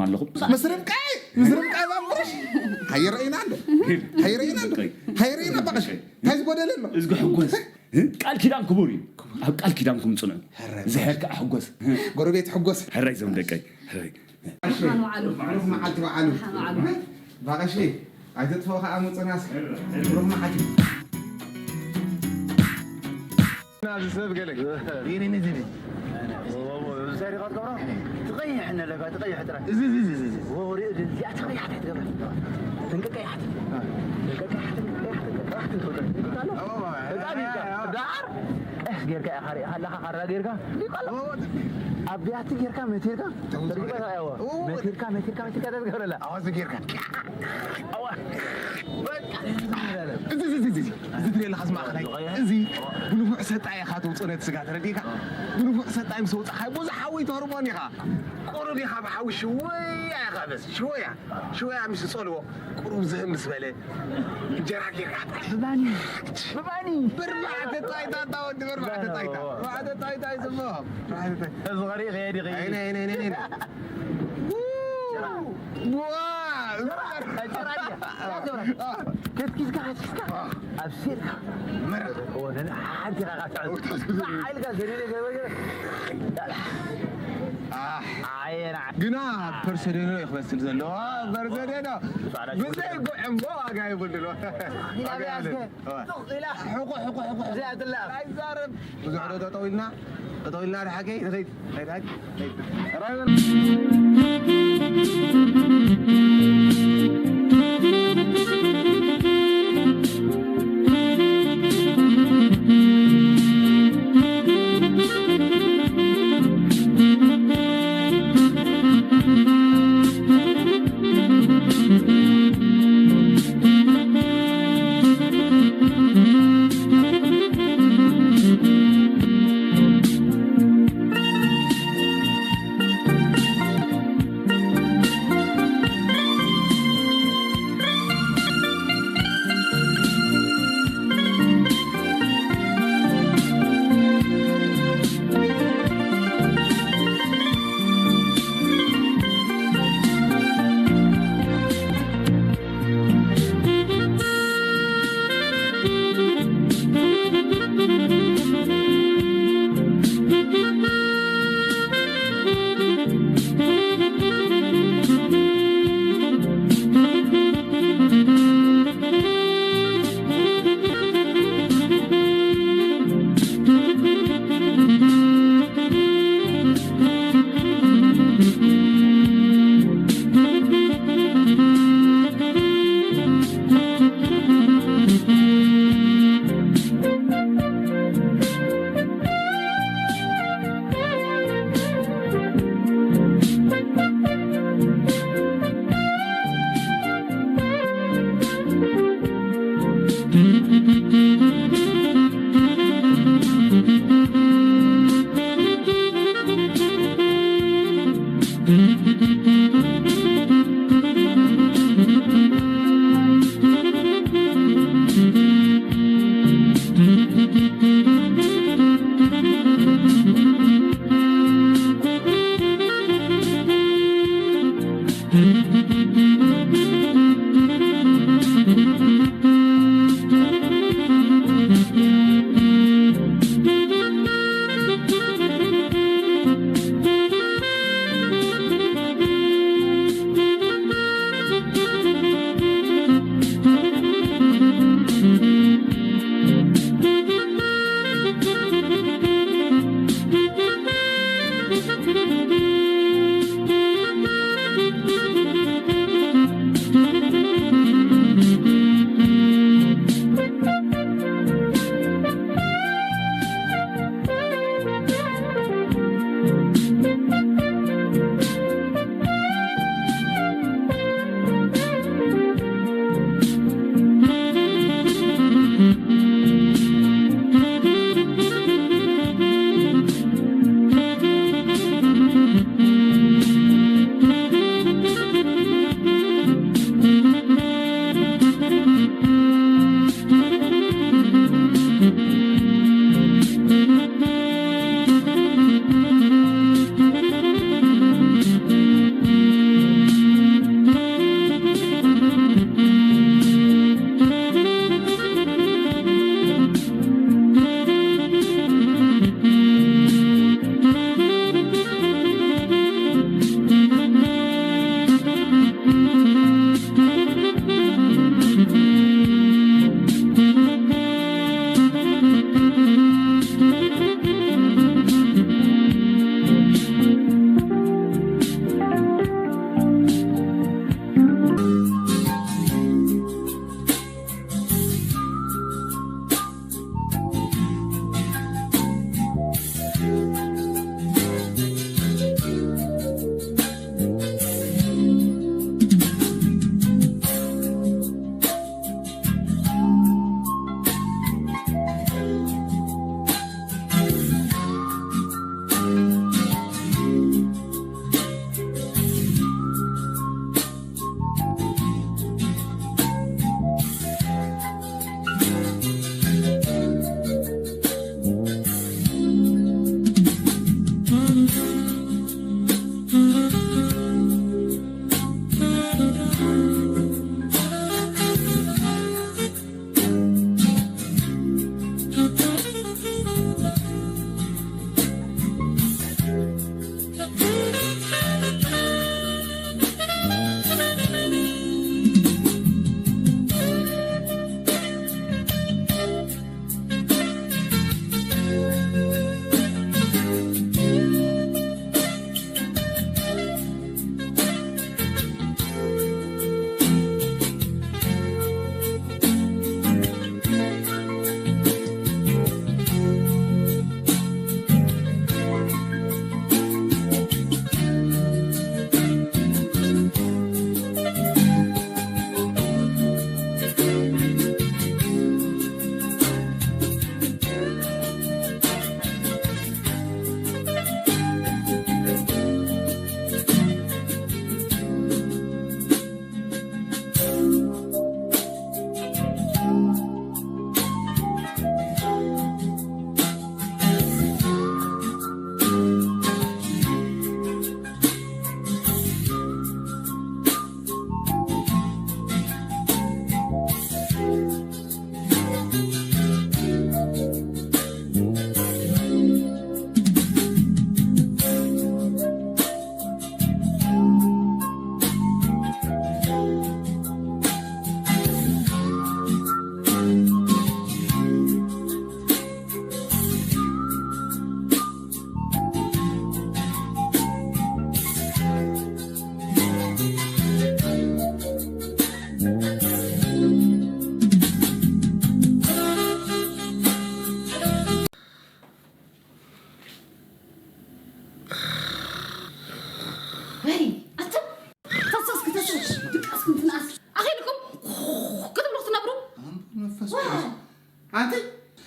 ኣለኹ። ምስ ርብቃ፣ ምስ ርብቃ እዛ ምሽ። ሃይረኢና እንደ። ሃይረኢና እንደ። ሃይረኢና ባቐሽ። እንታይ ዝጎደለ ኣሎ? እዝጊ ሕጎስ። ቃል ኪዳን ክቡር እዩ። ኣብ ቃል ኪዳንኩም ጽንዑ። ሕራይ። ዝሄር ከኣ ሕጎስ። ጎረቤት ሕጎስ። ሕራይ ዞም ደቀይ። ሕራይ። መዓልቲ በዓሉ። ብሩኽ መዓልቲ በዓሉ። መዓልቲ በዓሉ። ባቐሽ፣ ኣይትጥፍኡ ከኣ ምጹናስ። ብሩኽ መዓልቲ። ናዚ ሰብ ገለ። ይኔ ነዚ። ትቐይሕ ኣለካ፣ ትቐይሕ ጥራይ። እዚ፣ እዚ፣ እዚ፣ እዚ፣ እዚ። ወ-፣ ወ-፣ እዚኣ ትቐይሕ ትገብር። ጥንቅቕ ቀያሕቲ። ጥንቅቕ ቀያሕቲ፣ ጥንቅቕ ቀያሕቲ፣ ጥንቅቕ ቀያሕቲ ትገብር። ጥንቅቕ ኣሎ። ኦ፣ በጣም ይብቃ። ዳር ቀስ ጌርካ ኢኻ ሪኢኻ ኣለኻ፣ ካራ ጌርካ። ኦ፣ ኣብ ቢያቲ ጌርካ መቲርካ። ተው፣ ተው። ተርጊኻ፣ ያው። ኦ። መቲርካ፣ መቲርካ፣ መቲርካ ተዝገብረላ። ኣዋዝ ጌርካ። ኣዋ። በቃ። እዚ፣ እዚ፣ እዚ፣ እዚ፣ እዚ ትሪኦ ኣለኻ፣ እዚ ማእኸላይ። እዚ ብንፉዕ ሰጣ ኢኻ ተውፅኦ ነቲ ስጋ፣ ተረዲእካ? ብንፉዕ ሰጣ ምስ ኣውፃእኻዮ፣ ብዙሕ ሓዊ ተህርሞን ኢኻ። ቁሩብ ኢኻ ብሓዊ ሽወያ ኢኻ፣ በስ፣ ሽወያ። ሽወያ ምስ ዝፀልዎ፣ ቁሩብ ዝህም ምስ በለ፣ እንጀራ ጌርካ ጥራሕ። ብባኒ። ብባኒ። ብርባዕተ ጣይታ፣ እታ ወዲ፣ ብርባዕተ ጣይታ። ብርባዕተ ጣይታ ይስምዖ። ብርባዕተ ጣይታ። እዚ ኸሪእ ከየዲ ኸየዲ። ኣይነ፣ ኣይነ፣ ኣይነ፣ ኣይነ። ዋ! ጭራ፣ ጭራ፣ ጭራ። ከትኪዝካ፣ ከትኪዝካ። ኣብሲልካ። መረቕ። ወነን ሓንቲ ኢኻ ትዕል። ሓይልካ ዘሪለ ገበገ። ኣሕ። ዓይና። ግና ፐርሰደኖ እዩ ክመስል ዘለዎ። ፐርሰደኖ። ብዘይ ጉዕ እሞ ዋጋ የብሉን። ኢላ ዋጋ ብያዝከ። የብሉን። ጡቕ ኢላ። ሕቑ፣ ሕቑ፣ ሕቑ። እዚኣ ትላ። ኣይዛረብ። ብዙሕ ዶ ጠጠው ኢልና? ጠጠው ኢልና ድሓቂ ንኸይድ። ኸይድ፣ ኸይድ፣ ኸይድ። ራይበር።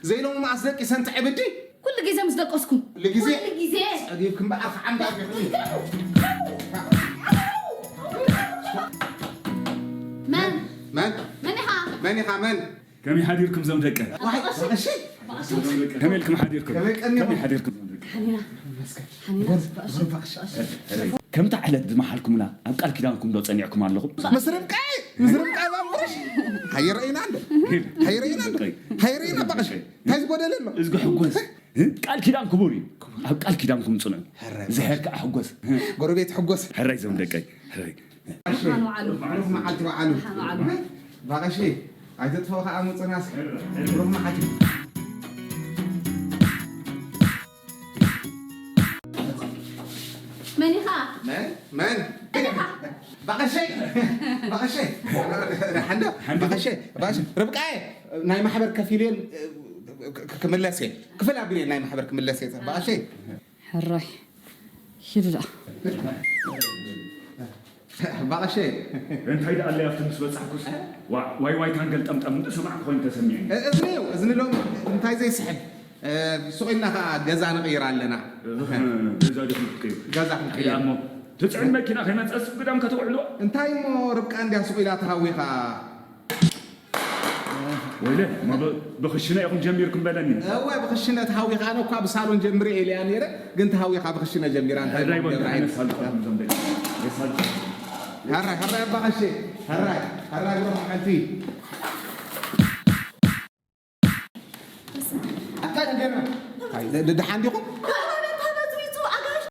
ዘይሎሚ መዓስ ደቂሰ እንተ ዕብዲ? ኩሉ ግዜ ምስ ደቀስኩ። ኩሉ ግዜ? ኩሉ ግዜ። ጸጊብኪ እምበኣር፣ ከዓ እምበኣር። መን? መን? መን ኢኻ? መን ኢኻ? መን? ከመይ ሓዲርኩም ዞም ደቀ? ዋይ፣ እሺ። ከመይ ኢልኩም ሓዲርኩም? ከመይ ቀኒኹም? ከመይ ሓዲርኩም ዞም ደቀ? ሓኒና። መስገን። ሓኒና። ጎር-፣ ጎር-፣ ባእሺ። ከምታ ዕለት ዝመሓልኩምላ ኣብ ቃል ኪዳንኩም ዶ ጸኒዕኩም ኣለኹም? ምስ ርብቃ፣ ምስ ርብቃ እዛ ምርሽ። ሃይረኢና እንዶ። ሃይረኢና እንዶ። ሃይረኢና ባእሺ። እንታይ ዝጎደለ ኣሎ? እዝጊ ሕጎስ። ቃል ኪዳን ክቡር እዩ። ኣብ ቃል ኪዳንኩም ጽንዑ። ሕራይ። ዝሄር ከዓ ሕጎስ። ጎረቤት ሕጎስ። ሕራይ ዞም ደቀይ። ሕራይ። ሓን ወዓሉ። ብሩኽ መዓልቲ ወዓሉ። ሓን ወዓሉ። ባቐሺ፣ ኣይተጥፍኦ ከዓ ምጽናስ። ብሩኽ መዓልቲ። መን ኢኻ? መን? መን? መን ኢኻ? ባቐሸይ! ባቐሸይ! ሓንዶ? ሓንዶ? ባቐሸይ! ባቐሸይ! ርብቃየ! ናይ ማሕበር ከፊልየን ክ-፣ ክ-፣ ክምለስ እየ። ክፍል ኣቢለ ናይ ማሕበር ክምለስ እየ። ባቐሸይ! ሕራይ። ሂዱ ደኣ። ባቐሸ። እንታይ ደኣ ኣለይ ኣብቲ ምስ በጻሕኩስ? ዋ-፣ ዋይ ዋይታን ገልጠምጠም እንዶ ሰማዕኩ ኮይኑ ተሰሚዑኒ። እ-፣ እዝኒ እዩ፣ እዝኒ ሎም እንታይ ዘይስሕብ። እ፣ ሱቕ ኢልና ኸኣ ገዛ ንቕይር ኣለና። እህ፣ ገዛ ዲኹም ክትቅይሩ? ገዛ ክንቅይር። ኣይ፣ እሞ ትጽዕን መኪና ከይመጸስ ግዳም ከተውዕልዎ? እንታይ እሞ ርብቃ እንድያ ሱቕ ኢላ ተሃዊኻ? ወይለ፣ እሞ ብ-፣ ብኽሽነ ኢኹም ጀሚርኩም በለኒ። እወ፣ ብኽሽነ ተሃዊኻ። ኣነ እኳ ብሳሎን ጀምሬ ኢለያ ነይረ፣ ግን ተሃዊኻ ብኽሽነ ጀሚራ። እንታይ ሕራይ እሞ በሉ፣ ገብረ ዓይነ? ሕራይ ሳልጣ እዞም ደቂ። ሕራይ ሳልጣ። ሕራይ፣ ሕራይ ኣባ ቐሼ፣ ሕራይ፣ ሕራይ ብሩኽ መዓልቲ። ኣታ ደገና። ኣይ፣ ደ-፣ ደ-፣ ደሓን ዲኹም?